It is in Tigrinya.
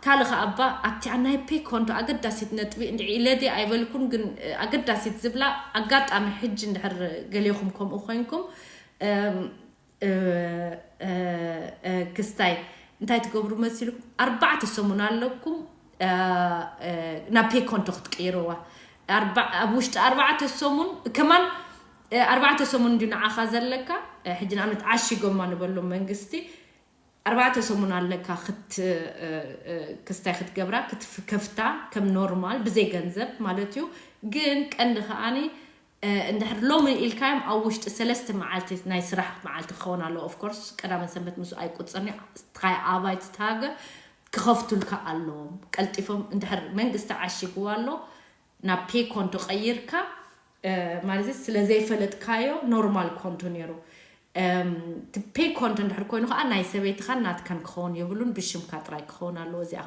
ካልእ ኸዓ እባ ኣብቲኣ ናይ ፔ ኮንቶ ኣገዳሲት ነጥቢ እንድዒ ኢለ ድየ ኣይበልኩን፣ ግን ኣገዳሲት ዝብላ ኣጋጣሚ ሕጂ እንድሕር ገሌኹም ከምኡ ኮይንኩም ክስታይ እንታይ ትገብሩ መሲልኩም? ኣርባዕተ ሰሙን ኣለኩም ናብ ፔ ኮንቶ ክትቅይርዋ። ኣብ ውሽጢ ኣርባዕተ ሰሙን ከማን ኣርባዕተ ሰሙን እንዲ ንዓኻ ዘለካ። ሕጂ ንኣብነት ዓሺጎማ ንበሎም መንግስቲ ኣርባዕተ ሰሙን ኣለካ ክስታይ ክትገብራ ክትከፍታ ከም ኖርማል ብዘይ ገንዘብ ማለት እዩ። ግን ቀንዲ ከዓኒ እንድሕር ሎሚ ኢልካዮም ኣብ ውሽጢ ሰለስተ መዓልቲ ናይ ስራሕ መዓልቲ ክኸውን ኣለዎ። ኦፍኮርስ ቀዳመን ሰንበት ምስ ኣይቁፅርኒ ትኻይ ኣባይ ትታገ ክኸፍቱልካ ኣለዎም። ቀልጢፎም እንድሕር መንግስቲ ዓሽግዋ ኣሎ ናብ ፔ ኮንቶ ቀይርካ ማለት ስለ ዘይፈለጥካዮ ኖርማል ኮንቶ ነይሩ። ፔ ኮንቶ እንድሕር ኮይኑ ከዓ ናይ ሰበይትኻን ናትካን ክኸውን የብሉን፣ ብሽምካ ጥራይ ክኸውን ኣለዎ። እዚኣ